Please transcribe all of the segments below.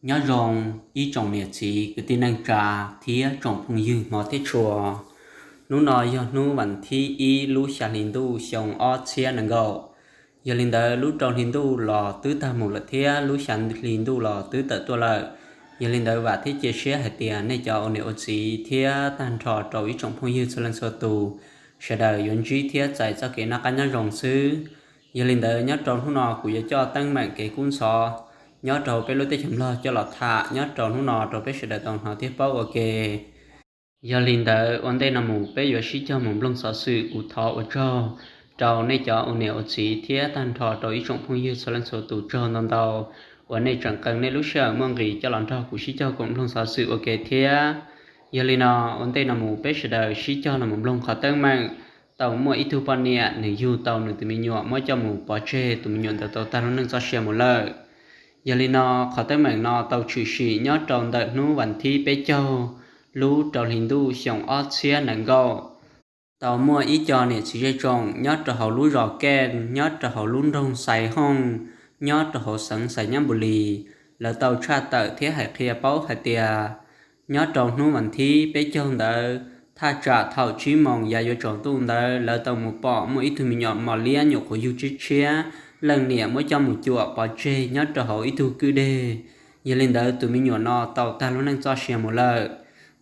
Nyob zoo ib tsoom niam txiv kwv tij neej tsa thiab tsoom phooj ywg hmov thiab tshua. Hnub no yog hnub vas thib ib lub xya hli ntuj xyoo ob txhiab nees nkaum. Yog li ntawd lub rau hli ntuj los twb tag mus lawm thiab lub xya hli ntuj los twb tawm tuaj lawm. Yog li ntawd vam thiab cia siab hais tias nej cov ua niam ua txiv thiab tag nrho rau ib tsoom phooj ywg txhua leej txhua tus, sawv daws yuav ntsib thiab txais txoj kev noj qab nyob zoo xwb. Yog li ntawd nyob rau hnub no kuv yuav coj teeb meem kev kub ntxhov nyob rau peb lub teb chaws Nplog coj los tham nyob rau hnub no rau peb sawv daws tau hnov thiab paub ua ke. Yog li ntawd ua ntej no mus peb yuav sib cog mus mloog xov xwm, kuv thov ua tsaug rau nej cov ua niam ua txiv thiab tag nrho rau ib tsoom phooj ywg txhua leej txhua tus tsaug ntau ntau uas nej tseem qee nej lub sij hawm muaj nqis coj los nrog kuv sib cog koom mloog xov xwm ua ke thiab. Yog li no ua ntej no mus peb sawv daws sib cog los mus mloog qhov teeb meem tau muaj ib tug poj niam nws yug tau nws tus me nyuam muab coj mus pov tseg, tus me nyuam ntawd tau tag lub neej txoj sia mus lawm. Yog li no qhov teeb meem no tau tshwm sim nyob rau ntawm hnub vas thib peb caug lub rau hli ntuj xyoo ob txhiab nees nkaum. Tau muaj ib co niam txiv zej tsoom nyob rau hauv lub zos Kej nyob rau hauv lub nroog Xais Hooj nyob rau hauv xeev Xais Nyab Npus Lis, lawv tau tshaj tawm thiab hais qhia paub hais tias nyob rau hnub vas thib peb caug ntawd thaj tsam thaum tsib moos yav yuav tsaus ntuj ntawd lawv tau mus pom muaj ib tug me nyuam mos liab nyuam qhuav yug tshiab tshiab, leej niam muab coj mus cuam pov tseg nyob rau hauv ib tug kwj deg. Yog li ntawd tus me nyuam no tau tag lub neej txoj sia mus lawm.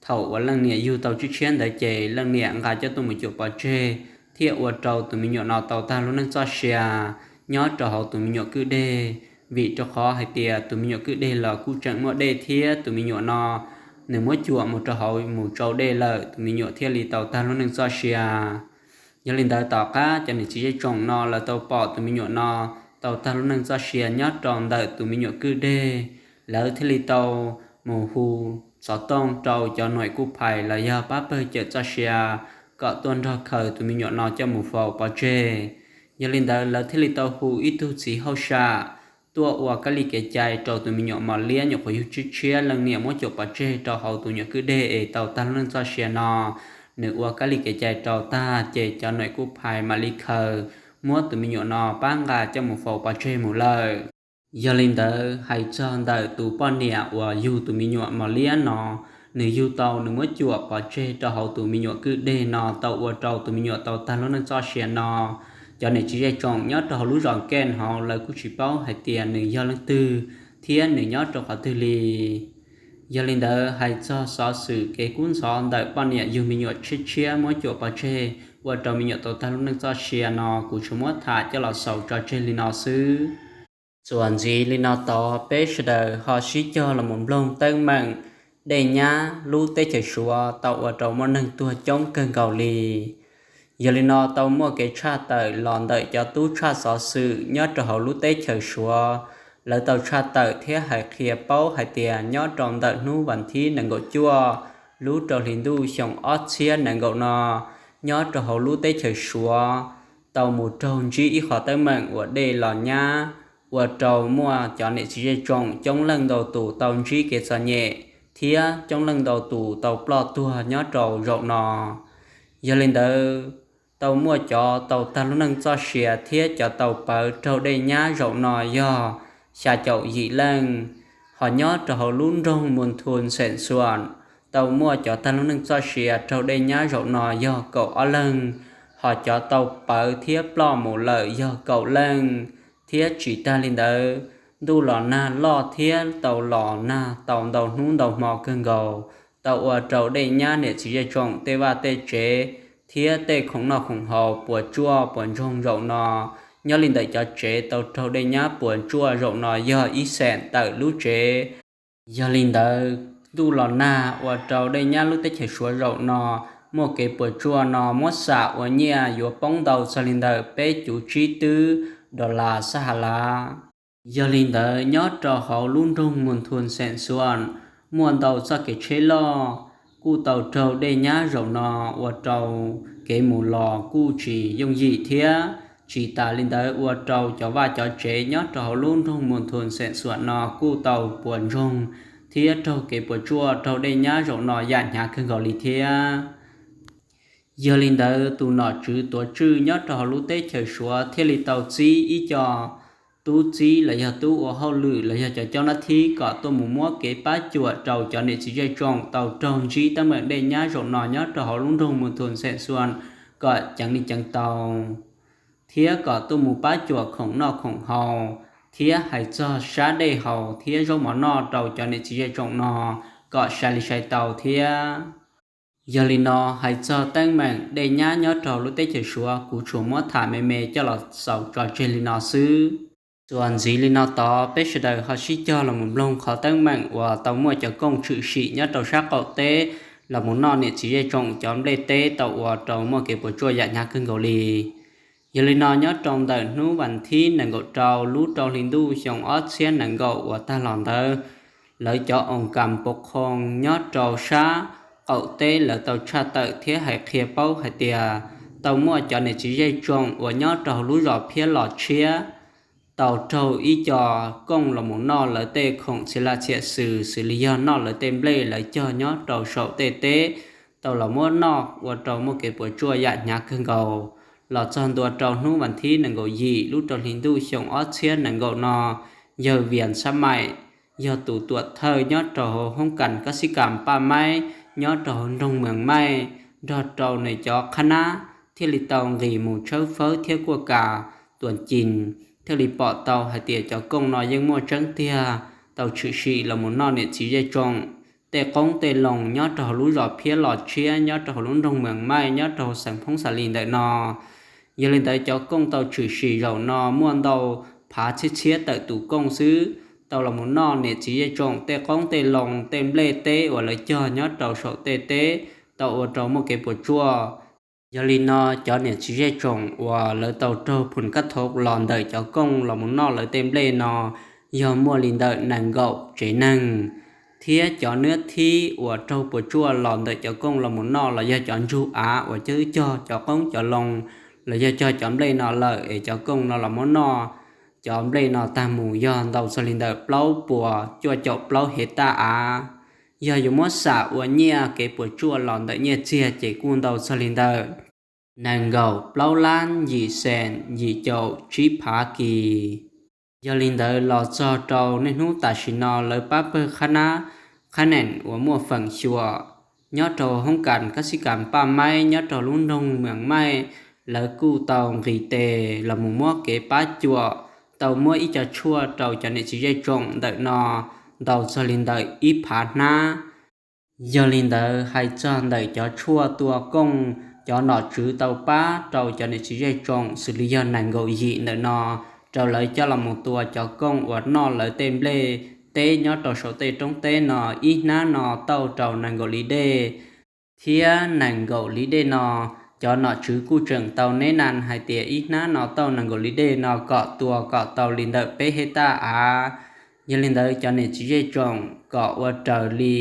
Thaum uas leej niam yug tau tshiab tshiab ntawd ces leej niam nqa coj tuaj mus cuam pov tseg thiaj ua rau tus me nyuam no tau tag lub neej txoj sia nyob rau hauv tus me nyuam kwj deg. Vim rau qhov hais tias tus me nyuam kwj deg los kuj tseem muaj dej thiab tus me nyuam no nws muab cuam mus rau hauv mus tsau dej lawm, tus me nyuam thiaj li tau tag lub neej txoj sia. Yog li ntawd tom qab cov niam txiv zej tsoom no lawv tau pom tus me nyuam no tau tag lub neej txoj sia nyob rau ntawm tus me nyuam kwj deg, lawv thiaj li tau mus hu xov tooj rau cov nuam kuj phais los yog pab pawg cawm txoj sia kom tuaj nrog khaws tus me nyuam no coj mus faus pov tseg. Yog li ntawd lawv thiaj li tau hu ib tug txiv hauj sam tuaj ua kab li kev cai rau tus me nyuam mos liab nyuam qhuav yug tshiab tshiab leej niam muab cuam pov tseg rau hauv tus nyuam kwj deg es tau tag lub neej txoj sia no. Nws ua kab li kev cai rau tag ces cov nuam kuj phais mam li khaws muab tus me nyuam no pab nqa coj mus faus pov tseg mus lawm. Yog li ntawd hais txog ntawm tus poj niam uas yug tus me nyuam mos liab no, nws yug tau nws muab cuam pov tseg rau hauv tus me nyuam kwj deg no tau ua rau tus me nyuam tau tag lub neej txoj sia no, cov niam txiv zej tsoom nyob rau hauv lub zos Kej hauv lawv kuj tsis paub hais tias nws yog leej twg thiab nws nyob rau qhov twg li. Yog li ntawd hais txog xov xwm kev kub ntxhov ntawm poj niam yug me nyuam tshiab tshiab muab cuam pov tseg ua rau me nyuam tau tag lub neej txoj sia no kuv tsuas muab tham coj los xaus tso tseg li no xwb. Txuas ntxiv li no tod peb sawv daws ho sib cog los mus mloog teeb meem dej nyab lub teb chaws Suav tau ua rau muaj neeg tuag coob kawg nkaus li. Yog li no tau muaj kev tshaj tawm los ntawm cov tub tshaj xov xwm nyob rau hauv lub teb chaws Suav, lawv tau tshaj tawm thiab hais qhia paub hais tias nyob rau ntawm hnub vas thib nees nkaum cuaj lub rau hli ntuj xyoo ob txhiab nees nkaum no, nyob rau hauv lub teb chaws Suav tau mus raug ntsib ib qho teeb meem uas dej los nyab, ua rau muaj cov niam txiv zej tsoom coob leej ntau tus tau ntsib kev txom nyem thiab coob leej ntau tus tau ploj tuag nyob rau zaum no. Yog li ntawd, tau muaj cov tau tag lub neej txoj sia thiab cov tau pawv raug dej nyab zaum no yog xya caum yim leej. Ho nyob rau hauv lub nroog Mus Thus Xeem Xuam tau muaj cov tag lub neej txoj sia raug dej nyab zaum no yog kaum ob leeg, ho cov tau pawv thiab ploj mus lawm yog kaum leej. Thiab tsis tag li ntawd, ntuj los nag loj thiab tau los nag tau ntau hnub ntau hmo kawg nkaus, tau ua rau dej nyab niam txiv zej tsoom tej vaj tej tsev thiab tej khoom noj khoom haus puas tsuaj puas ntsoog zaum no. Nyob li ntawm cov tsev tau raug dej nyab puas tsuaj zaum no yog ib xeem tawm lub tsev. Yog li ntawd, ntuj los nag ua rau dej nyab lub teb chaws Suav zaum no muaj kev puas tsuaj no muab xam ua nyiaj yuav poob ntau txog li ntawm peb cuv tsib twb dollar xab ha lav. Yog li ntawd, nyob rau hauv lub nroog Mus Thus Xeem Xuam muaj ntau txoj kev tsheb loj kuj tau raug dej nyab zaum no ua rau kev mus los kuj tsis yooj yim thiab. Tsis tas li ntawd, ua rau cov vaj cov tsev nyob rau hauv lub nroog Mus Thus Xeem Xuam no kuj tau puas ntsoog thiab raug kev puas tsuaj raug dej nyab zaum no yam hnyav kawg nkaus li thiab. Yog li ntawd, tus nom tswv tuav tswj nyob rau hauv lub teb chaws Suav thiaj li tau txib ib co tub txib los yog tub ua hauj lwm los yog cov coj nab thib kom tuaj mus muab kev pab cuam rau cov niam txiv zej tsoom tau raug ntsib teeb meem dej nyab zaum no nyob rau hauv lub nroog Mus Thum Xeem Xuam kom ceev li ceev tau, thiab kom tuaj mus pab cuam khoom noj khoom haus, thiab hais txog sab dej haus thiab zaub mov noj rau cov niam txiv zej tsoom no kom sai li sai tau thiab. Yog li no, hais txog teeb meem dej nyab nyob rau lub teb chaws Suav kuv tsuas muab tham me me coj los xaus tso tseg li no xwb. Txuas ntxiv li no tod peb sawv daws ho sib cog los mus mloog qhov teeb meem uas tau muaj cov kooj tshwm sim nyob rau sab qaum teb los mus noj niam txiv zej tsoom cov nplej teb tau ua rau muaj kev puas tsuaj yam hnyav kawg nkaus li. Yog li no nyob rau ntawm hnub vas thib nees nkaum rau lub rau hli ntuj xyoo ob txhiab nees nkaum uas tag los ntawd, lawv cov oos kas pov khoo nyob rau sab qaum teb lawv tau tshaj tawm thiab hais qhia paub hais tias tau muaj cov niam txiv zej tsoom uas nyob rau hauv lub zos Phiab Los Tshiab tau raug ib co kooj los mus noj lawv tej khoom txhia laj txhia xwm xws li yog noj lawv tej nplej lawv cog nyob rau saum tej teb, tau los muab noj ua rau muaj kev puas tsuaj yam hnyav kawg nkaus. Los txog ntua rau hnub vas thib nees nkaum yim lub rau hli ntuj xyoo ob txhiab nees nkaum no, yawg Vias Xab Maim, yog tus tuam thawj nyob rau hauv hoob kas kab xib kas paj maib nyob rau hauv nroog Mees Maij, nrog rau nws cov qhab nab thiaj li tau nqis mus tshawb fawb thiab kuaj kas tuas cim, thiaj li pom tau hais tias cov kooj no yeej muaj tseeb tiag, tau tshwm sim los mus noj niam txiv zej tsoom tej qoob tej loo nyob rau hauv lub zos Phiab Los Tshiab nyob rau hauv lub nroog Mees Maij nyob rau hauv xeev Phoob Xa Lis ntawm no. Yog li ntawd cov kooj tau tshwm sim zaum no muaj ntau phav txhiab txhiab tawm tus kooj xwb, tau los mus noj niam txiv zej tsoom tej qoob tej loo tej nplej teb uas lawv cog nyob rau saum tej teb, tau ua rau muaj kev puas tsuaj. Yog li no cov niam txiv zej tsoom uas lawv tau raug phum kab thov los ntawm cov kooj los mus noj lawv tej nplej no yog muaj li ntawm nees nkaum tsev neeg, thiab cov niam thib uas raug puas tsuaj los ntawm cov kooj los mus noj los yog cov ntsug av uas coj cog cov qoob cov loo los yog cog cov nplej no lawm es cov kooj no los muab noj cov nplej no tag mus yog ntau txog li ntawm plaub puas cuaj caum plaub hej taj av. Yog yuav muab xam ua nyiaj kev puas tsuaj los ntawm nyiaj txiag ces kuj ntau txog li ntawm nees nkaum plaub lab yim xees yim caum tsib phav kis. Yog li ntawd los txog rau niaj hnub tam sim no lawv pab pawg qhab nab, qhab neem uas muaj feem xyuam nyob rau hoob kas kab xib kas paj maib nyob rau lub nroog Mees Maij, lawv kuj tau nqis tes los mus muab kev pab cuam, tau muab ib co tshuaj rau cov niam txiv zej tsoom ntawm no ntau txog li ntawm ib phav hnab. Yog li ntawd hais txog ntawm cov tshuaj tua kooj, cov nom tswv tau pab rau cov niam txiv zej tsoom xws li yog nees nkaum yim ntawm no, rau lawv coj los mus tua cov kooj uas noj lawv tej nplej teb nyob rau saum tej roob teb no, ib hnab no tauj rau nees nkaum li dej, thiab nees nkaum li dej no cov nom tswv kuj tseem tau neb nas hais tias ib hnab no tauj nees nkaum li dej no kom tua kom tau li ntawm peb hej taj av. Yog li ntawd cov niam txiv zej tsoom kom ua raws li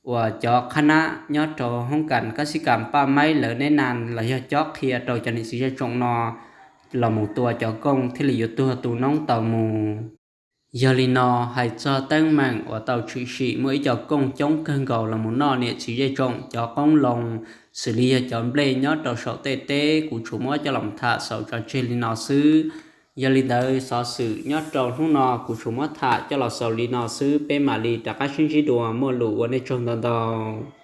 uas cov qhab nab nyob rau hoob kas kab xib kas paj maib lawv neb nas los yog cob qhia rau cov niam txiv zej tsoom no los mus tua cov kooj thiaj li yuav tuag tu noob tau mus. Yog li no hais txog teeb meem uas tau tshwm sim muaj ib co kooj coob kawg nkaus los mus noj niam txiv zej tsoom cov qoob loo xws li yog cov nplej nyob rau saum tej teb kuv tsuas muab coj los tham xaus tso tseg li no xwb. Yog li ntawd xov xwm nyob rau hnub no kuv tsuas muab tham coj los xaus li no xwb, peb mam li rov qab sib ntsib dua muaj lus ua nej tsaug ntau ntau.